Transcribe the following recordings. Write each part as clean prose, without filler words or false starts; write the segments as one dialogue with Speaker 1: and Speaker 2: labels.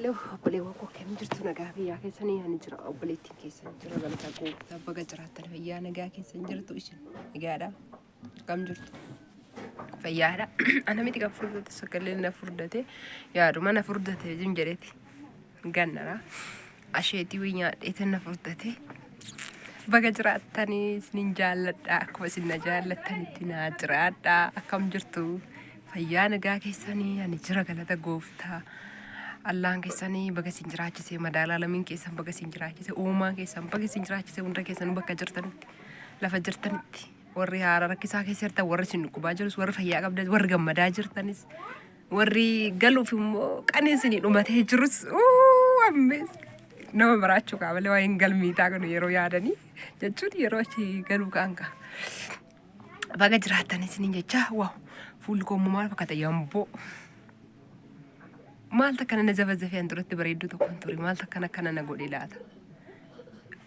Speaker 1: Hello obboleewwan koo akkam jirtu nagaa fayyaa keessanii ani jira obboleettiin keessan jira galata gooftaa baga jiraattan fayyaa nagaa keessan jirtu isin nagaadha akkam jirtu fayyaadha ana miti kan furdate sagaleen na furdate yaaduma na furdate jim jedheeti gannara asheetii wii nyaadheetan na furdate baga jiraattanii isinin jaalladha akkuma isin na jaallattanitti naa jiraadha akkam jirtu fayyaa nagaa keessanii ani jira galata gooftaa Allaan keessanii baga isin jiraachise madaalaa lamiin keessan baga isin jiraachise uumaan keessan baga isin jiraachise hunda keessanuu bakka jirtanitti lafa jirtanitti warri haara rakkisaa keessa jirtan warri isin dhukkubaa jirus warri fayyaa qabdan warri gammadaa jirtanis warri galuuf immoo qaniin isinii dhumatee jirus ammees nama maraachuu qaba malee waa'een galmiitaa kun yeroo yaadanii jechuun yeroo achi galuu kaan ka'a. Baga jiraattan isiniin jecha waaw fuulli koo immoo maal fakkaata yamboo. Maal takkana na zafazafee an duratti bareedduu tokko hin ture maal takkana akkana na godhe laata.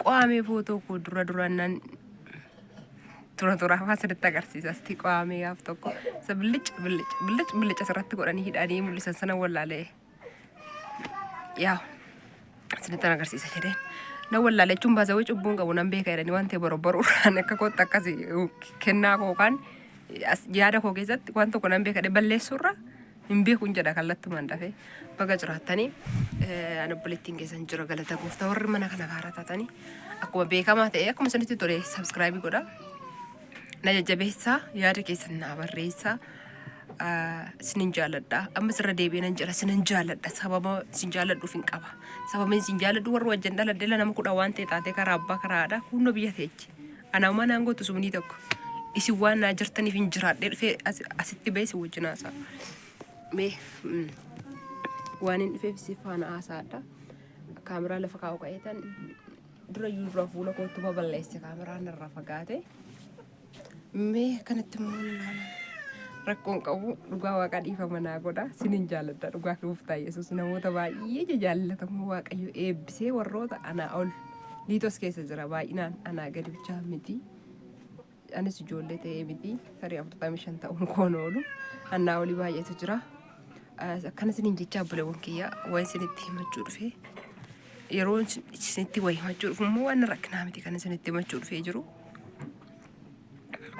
Speaker 1: Qo'amee footoo koo dura duraan nan tura turaa faa sirriitti agarsiisa asti qo'amee gaaf tokko isa billic billic billic billic asirratti godhanii hidhanii mul'isan sana wallaalee. Yaa isinitti agarsiisa jedheen. Na wallaale jechuun baasawee cubbuun qabu nan beeka jedhanii waan ta'e borobboruudhaan akka kootti akkas kennaa koo kan yaada koo keessatti waan tokko nan beeka jedhee balleessuurra hin beekuun jedha kallattumaan dafee baga jiraattanii ani obboleettiin keessan jira galata gooftaa warri mana kana haaraa taatanii akkuma beekamaa ta'e akkuma isinitti tole sabskraayibii godha na jajjabeessaa yaada keessan naa barreessaa isinin jaalladha amma sirra deebi'ee nan jedha isinan jaalladha sababa isin jaalladhuuf hin qaba sababni isin jaalladhu warra wajjin dhaladhe nama kudha waan ta'e taatee karaa abbaa karaa haadhaa hundoo biyya teechi anaa homaa naan gootu sumnii tokko isin waan naa jirtaniif hin jiraadhee dhufee asitti ba'ee isin wajjin haasa'a mee waan hin dhufeef isin faana haasaadha kaameraa lafa kaa'u ka'eetan dura iyyuu dura fuula koottuma balleesse kaameraan irraa fagaate. Mee akkanatti immoo ilaala. Rakkoon qabu dhugaa waaqaa dhiifama naa godha. Sinin jaalladha dhugaa gooftaa Yesuus namoota baay'ee jaallatamoo Waaqayyo eebbisee warroota anaa ol liitos keessa jira baay'inaan anaa gadi bichaa miti. Anis ijoollee ta'ee miti tarii 45 ta'uun koon oolu anaa olii baay'eetu jira. Akkana isiniin jecha obboleewwan kiyya waan isinitti himachuu dhufe yeroo isinitti waa himachuu dhufu immoo waan rakkinaa miti kan isinitti himachuu dhufee jiru.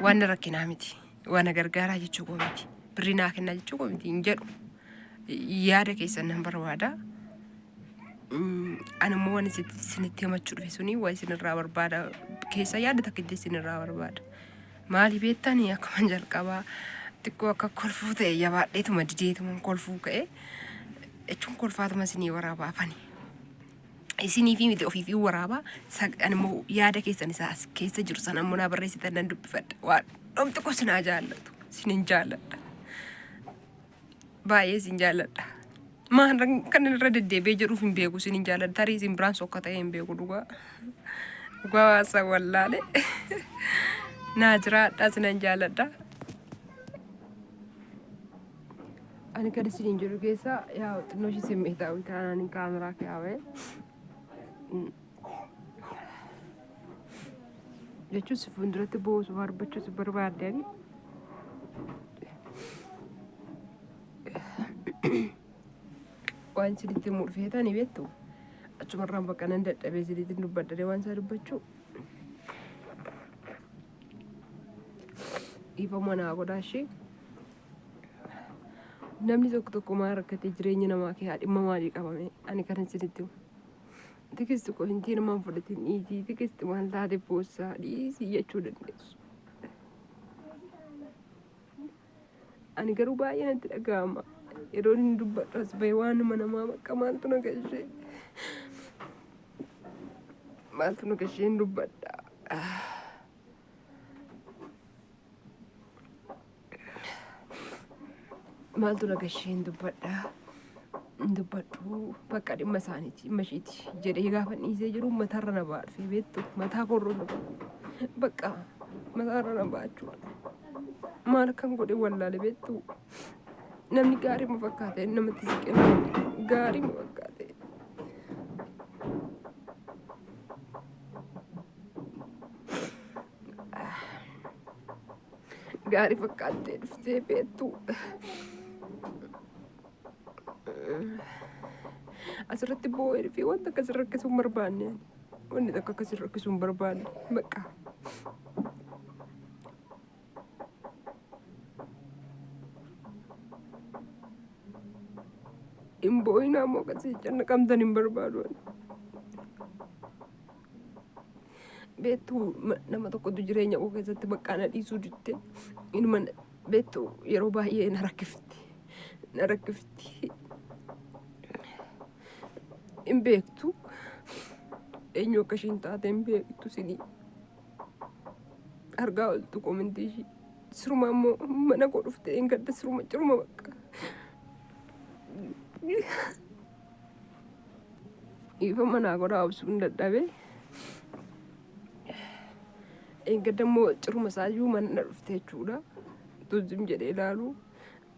Speaker 1: Waan rakkinaa miti. Waan na gargaaraa jechuu koo miti. Birrii naa kennaa jechuu koo miti hin jedhu. Yaada keessan nan barbaada. Ani immoo waan isinitti himachuu dhufe suni waa isinirraa barbaada. Keessa yaada takka itti isinirraa barbaada. Maali beektanii akkuma jalqabaa xiqqoo akka kolfuu ta'e jabaadheetuma dideetuma kolfuu ka'e jechuun kolfaatuma isinii waraabaa afani. Isiniifii miti ofiifii waraabaa ani immoo yaada keessan isaa as keessa jiru sana immoo naa barreessitan nan dubbifadha. Waan dhomti koo sinaa jaallatu sinin jaalladha. Baay'ee isin jaalladha. Maal kan irra deddeebi'ee jedhuuf hin beeku isin hin jaalladha. Tarii isin biraan sokka ta'ee hin beeku dhugaa. Dhugaa waasaa wallaale. Naa jiraadha sinan jaalladha. Ani kan isiniin jedhu keessaa yaa xinnoo ishee simmeetaawwi taanaan kaameraa kaa'ame. Jechuun si fuulduratti boosu barbaachisu si barbaaddan. Waan isinitti himuu dhufeetanii beektu achumarraan bakka nan dadhabee isinitti dubbadhadee waan isaa dubbachuu. Dhiifama naa godhaa ishee. Namni tokko tokko maal rakkatee jireenya namaa kee dhimma maalii qabame ani kan isinitti himu. Tikisti koo hin namaan fudhatin dhiisii tikisti maal taate boossaa dhiisii jechuu dandeessu. Ani garuu baay'ee natti dhaga'ama. Yeroo inni dubbadhu as bahee waanuma namaa bakka maaltu na gashee. Maaltu na gashee hin dubbadha. Maaltu na gashee hin dubbadha. Hin dubbadhu bakka dhimma isaaniiti dhimma ishiiti jedhee gaafa dhiisee jiru mataarra na ba'a dhufee beektu mataa koorra na ba'a. Bakka mataarra na ba'a jechuudha. Maal akkan godhe wallaale beektu namni gaarii ma fakkaate namatti siqee namni gaarii ma fakkaate. Gaarii fakkaattee dhuftee beektu. Asirratti boo'ee dhufee wanta akkas rakkisuu hin barbaanne ani. Wanni tokko akkas rakkisuu hin barbaanne. Bakka. Hin boo'inaa immoo akkasii cannaqamtan hin barbaadu ani. Beektuu nama tokkotu jireenya koo keessatti bakka na dhiisuu didde. Inuma beektuu yeroo baay'ee na rakkifti. Na rakkifti. Hin beektu. Eenyu akka ishiin taate hin beektu sinii. Argaa oltu komentii ishii. Siruma immoo mana koo dhuftee hin gadda siruma ciruma bakka. Dhiifama naa godhaa obsuun dadhabe. Eeggadda immoo ciruma isaayyuu mana na dhufte jechuudha. Tuzim jedhee ilaalu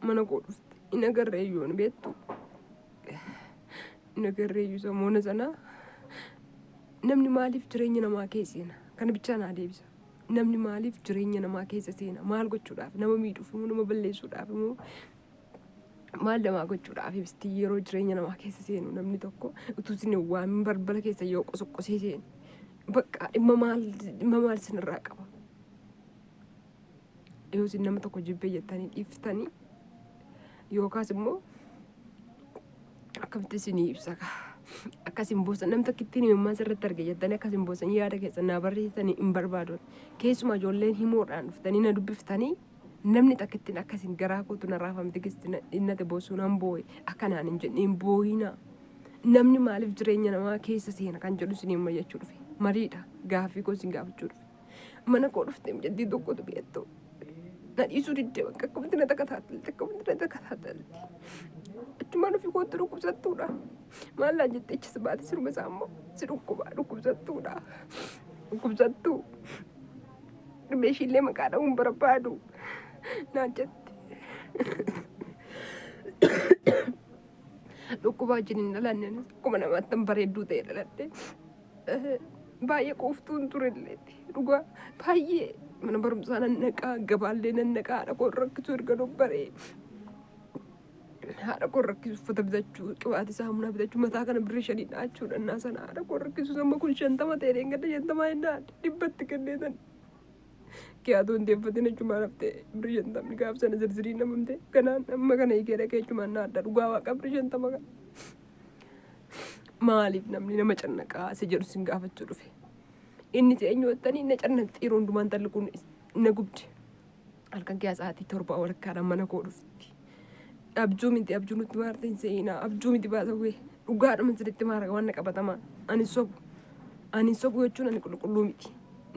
Speaker 1: mana koo dhufte. Hin agarree iyyuu hin beektu. Hin agarree iyyuu samoona sana. Namni maaliif jireenya namaa keessa seena? Kana bichaa naa deebisa. Namni maaliif jireenya namaa keessa seena? Maal gochuudhaaf? Nama miidhuuf immoo nama balleessuudhaaf immoo maal namaa gochuudhaaf ibsitii yeroo jireenya namaa keessa seenu namni tokko utuu isin hin waamin balbala keessa yoo qosoqqosee seenu bakka dhimma maal dhimma maal isinirraa qaba. Yoo isin nama tokko jibbee jettanii dhiiftanii yookaas immoo akkamitti isinii ibsa kaa akkas hin boosan nam tokkittiin imimmaan sirratti arge jettanii akkas hin boosan yaada keessan naa barreessitanii hin barbaadu. Keessumaa ijoolleen himoodhaan dhuftanii na dubbiftanii Namni takkittiin akka isin garaa kootu na raafamte gisti na innate boosuu nan boo'e akka naan hin jenne hin boo'inaa. Namni maaliif jireenya namaa keessa seena kan jedhu isiniin mari'achuu dhufe. Mariidha. Gaaffii koo isin gaafachuu dhufe. Mana koo dhuftee mucattii tokkotu beektu. Na dhiisuu diddee bakka akkamitti na takataatalti akkamitti na takataatalti. Achumaan ofii kootti dhukkubsattuudha. Maal naan jettee achis baate siruma isaa immoo si dhukkuba dhukkubsattuudha. Dhukkubsattuu. Dhibee ishiillee maqaa dha'uun barbaadu naan jette. Dhukkuba wajjin hin dhalanne anis akkuma namaatti hin bareedduu ta'e dhaladhe. Baay'ee quuftuun turelleetti dhugaa baay'ee mana barumsaa nan naqaa gabaallee nan naqaa haadha koo rakkisuu erga dubbaree. Haadha koo rakkisu uffata bitachuu qibaatii saamunaa bitachuu mataa kana birrii shanii dha'achuu dhannaa sana haadha koo rakkisu amma kun 50 ta'e dheengadda 50 hin dha'adhe dhibbatti kennee san kiyaatoo hin deeffatin achumaan haftee birrii shantamni gaaf sana zirzirii namamte kanaan amma kana hiikee dhaqee achumaan naadha dhugaa waaqa birrii 50 kana. Maaliif namni nama cannaqaa isa jedhu sin gaafachuu dhufe. Inni si eenyu jettanii na cannaqxi yeroo hundumaa intalli kun na gubdi. Halkan keessaa sa'aatii 7 walakkaadhaan mana koo dhufti. Abjuu miti abjuu nutti maarte hin se'inaa abjuu miti baasawwee dhugaadhuma sirriitti maara waan na qabatamaa ani sobu ani sobu jechuun ani qulqulluu miti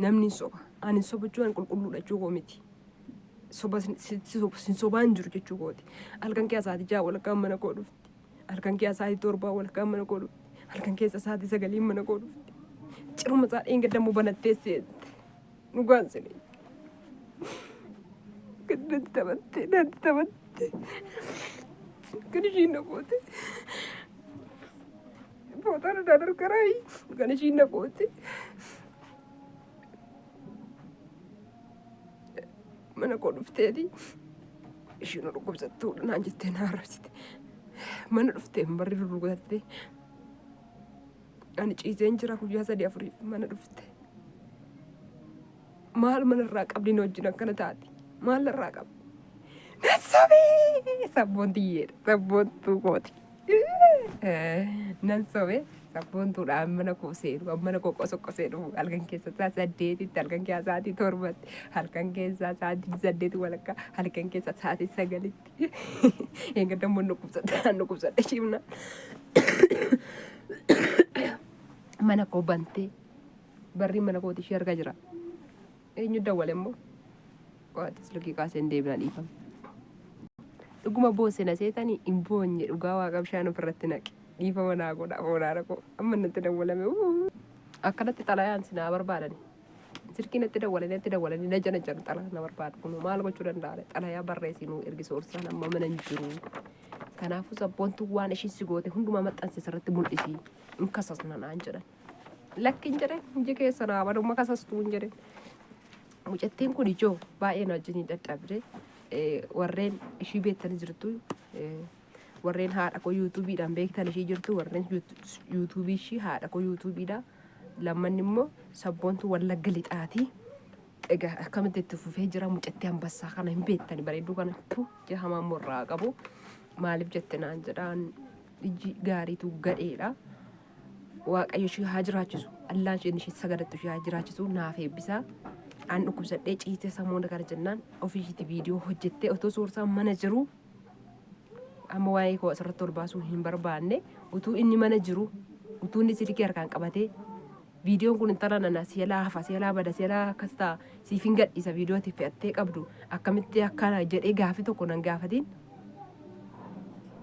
Speaker 1: namni hin soba ani sobu jechuun ani qulqulluudha jechuu koo miti soba sin sobaan jiru jechuu kooti halkan keessaa sa'aatii 6 walakkaan mana koo dhufti halkan keessaa sa'aatii 7 walakkaan mana koo dhufti halkan keessa sa'aatii 9 mana koo dhufti ciruma isaa dheengadda immoo banattee seente dhugaan sinii Gad natti taphatte natti taphatte kan ishiin na goote footaan irraa dargaraayi kan ishiin na goote mana koo dhufteeti ishiin dhukkubsattuudha naan jettee na arrabsite mana dhuftee barri rurrukutatte ani ciiseen jira guyyaa sadii afuriif mana dhufte Maal mana irraa qabdi na wajjin akkana taati? Maal irraa qabdi? Nan sobee sabboontiyyeedha. Sabboontuu kooti. Nan sobee sabboontuudhaan mana koo seenu mana koo qosoqqosee dhufu halkan keessa sa'a 8tti halkan keessa sa'aatii 7tti halkan keessa sa'aatii 8 walakkaa halkan keessa sa'aatii 9tti eeggadda immoo dhukkubsadha dhukkubsadha ciimna mana koo bantee Barriin mana kooti ishee argaa jira. Eenyu dawwale immoo? Qo'aatti silkii kaasee hin deebina dhiifama. Dhuguma boose na seetanii hin boonye dhugaa waaqa bishaan ofirratti naqe. Dhiifama naa godha foonaa rakkoo amma natti dawwalame. Akkanatti xalayaan si naa barbaadani. Silkii natti dawwalanii natti dawwalanii na jana jana xalayaa na barbaadu kun maal gochuu danda'a xalayaa barreessinuu ergi soorsaan amma mana hin jiru. Kanaafuu sabboontuu waan ishiin si goote hundumaa maxxansi sirratti mul'isi hin kasasna naan jedhan. Lakki hin jedhen iji keessa naa badumma kasastuu hin jedhen. Mucattiin kun ijoo baay'ee na wajjin dadhabde warreen ishii beektanii jirtu Warreen haadha koo yuutuubiidhaan beektan ishii jirtu warreen yuutuubii ishii haadha koo yuutuubiidha. Lammanni immoo sabboontuu Wallagga Lixaati. Egaa akkamitti itti fufee jira mucattii ambassaa kana hin beektani bareedduu kana tu hamaa morraa qabu. Maaliif jette naan jedhaan iji gaariitu gadheedha. Waaqayyo ishee haa jiraachisu. Allaan isheen ishee sagadattu ishee haa jiraachisu naaf eebbisaa. An dhukkubsadhee ciisee samoona kana jennaan ofii ishiitti viidiyoo hojjettee otoo soorsaan mana jiru amma waa'ee koo asirratti ol baasuu hin barbaanne utuu inni mana jiru utuu inni silkii harkaan qabatee viidiyoon kun intala nana sielaa hafa sielaa bada sielaa akkas ta'a siif hin gadhiisa viidiyoo ati fe'attee qabdu akkamitti akkana jedhee gaafii tokko nan gaafatiin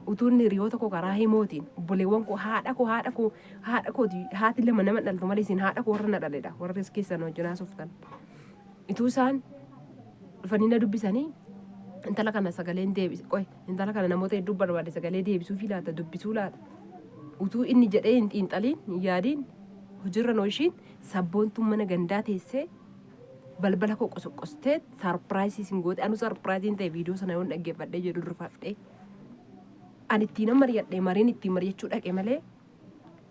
Speaker 1: utuu inni hiriyoota koo karaa himootiin obboleewwan koo haadha koo haadha koo haadha kooti haati lama nama dhaltu malee isin haadha koo warra na dhaledha warra as keessan wajjin haasoftan ituu isaan dhufanii na dubbisanii intala kana sagaleen deebise qoy intala kana namoota hedduu barbaade sagalee deebisuufii laata dubbisuu laata utuu inni jedhee hin xiinxaliin hin yaadiin hojiirra nooshiin sabboontuun mana gandaa teessee balbala koo qosoqqostee saarpiraayisii sin goote anu saarpiraayiziin ta'e viidiyoo sana yoon dhaggeeffadhee jedhu rifadhee ani ittiin mari'adhe mariin ittiin mari'achuu dhaqe malee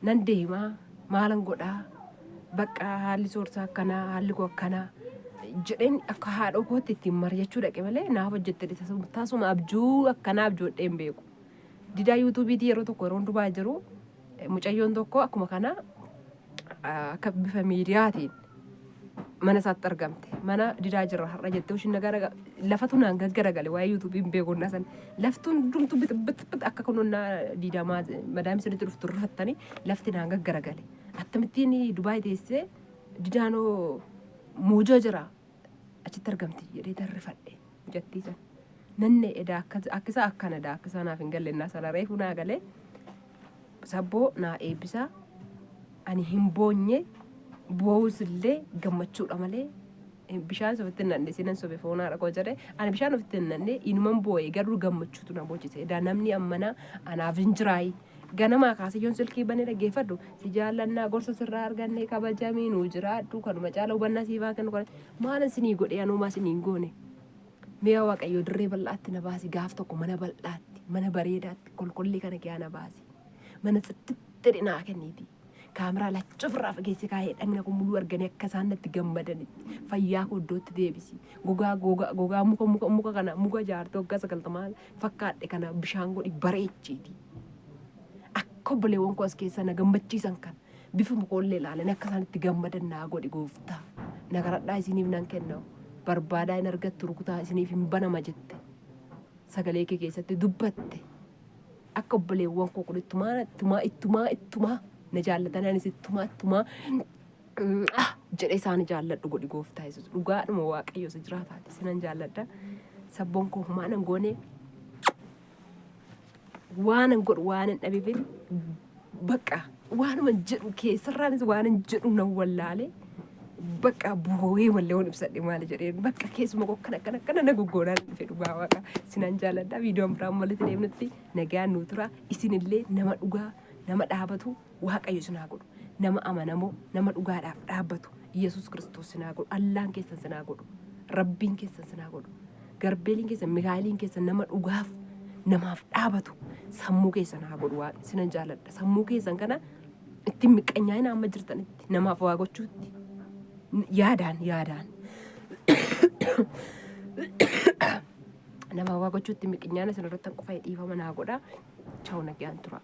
Speaker 1: nan deemaa maalan godhaa bakka haalli soorsaa akkanaa haalli koo akkanaa jedheen akka haadhoo kootti ittiin mari'achuu dhaqe malee naaf hojjette tasuma abjuu akkanaa abjoodhee hin beeku. Didaa yuutuubiitii yeroo tokko yeroo dubaa jiru mucayyoon tokko akkuma kana akka bifa miidiyaatiin mana isaatti argamte. Mana didaa jirra har'a jettee ishiin nagaa lafatu naan gaggaragale waa'ee yuutuubii hin beeku na san. Laftuun hundumtuu bit bit bit akka kunuunnaa diidamaa madaamii sirriitti dhuftu rifattanii lafti naan gaggaragale. Akkamittiin Dubaay teessee didaanoo muujoo jira achitti argamti jedhee tarrifadhe mucattii san. Nanne edaa akka isaa akkana edaa akka isaa naaf hin galle innaa sana reefu naa galee sabboo naa eebbisaa ani hin boonye boo'us illee gammachuudha malee bishaan ofitti hin nanne sinan sobe foon haadha koo jedhe ani bishaan ofitti hin nanne inuman boo'e garuu gammachuutu na boochise edaa namni ammanaa anaaf hin jiraayi ganamaa kaasee yoon silkii banee dhaggeeffadhu si jaallannaa gorsa sirraa arganne kabajamii nuu jiraadhu kanuma caala hubannaa siifaa kennu kana maalan sinii godhe anumaa sinii hin goone Mi'a Waaqayyoo dirree bal'aatti na baasi gaaf tokko mana bal'aatti mana bareedaatti kolkollee kana kee na baasi mana xixxixxi naa kenniiti kaameraa lachuu ofirraa fageessee kaa'ee dhagna koo muluu arganii akka isaan natti gammadanitti fayyaa koo iddootti deebisi gogaa gogaa gogaa muka muka muka kana muka jaartee waggaa sagaltamaa fakkaadhe kana bishaan godhi bareechiiti akka obboleewwan koo as keessaa na gammachiisan kana Bifuma koollee ilaalanii akka isaan itti gammadan naa godhi gooftaa. Na kadhadhaa isiniif nan kenna. Barbaadaa hin argattu rukutaa isiniif hin banama jette. Sagalee kee keessatti dubbatte. Akka obboleewwan koo kun ittumaa ittumaa ittumaa ittumaa na jaallatan anis ittumaa ittumaa jedhee isaan jaalladhu godhi gooftaa Yesuus. Dhugaadhuma Waaqayyo isa jiraataati sinan jaalladha. Sabboon koo homaa nan goone waanan godhu waanan dhabeefin bakka waanuma jedhu keessarraanis waanan jedhu nan wallaale bakka boo'ee mallee waan ibsadhe maali jedheen bakka keessuma koo akkana akkana akkana na goggoodhaan dhufe dhugaa waaqa sinan jaaladha viidiyoon biraan walitti deemnutti nagaan nuu tura isinillee nama dhugaa nama dhaabatu waaqayyo isin haa godhu nama amanamoo nama dhugaadhaaf dhaabbatu Yesuus Kiristoos isin haa godhu Allaan keessan isin haa godhu Rabbiin keessan isin haa godhu Garbeeliin keessan Mikaa'eliin keessan nama dhugaaf namaaf dhaabatu sammuu keessan haa godhu waaqni sinan jaaladha sammuu keessan kana ittiin miqqanyaa'ina amma jirtanitti namaaf waa gochuutti yaadaan yaadaan namaaf waa gochuutti miqqanyaa'ina isin irratti qofa dhiifama naa godha chawu nagaan tura.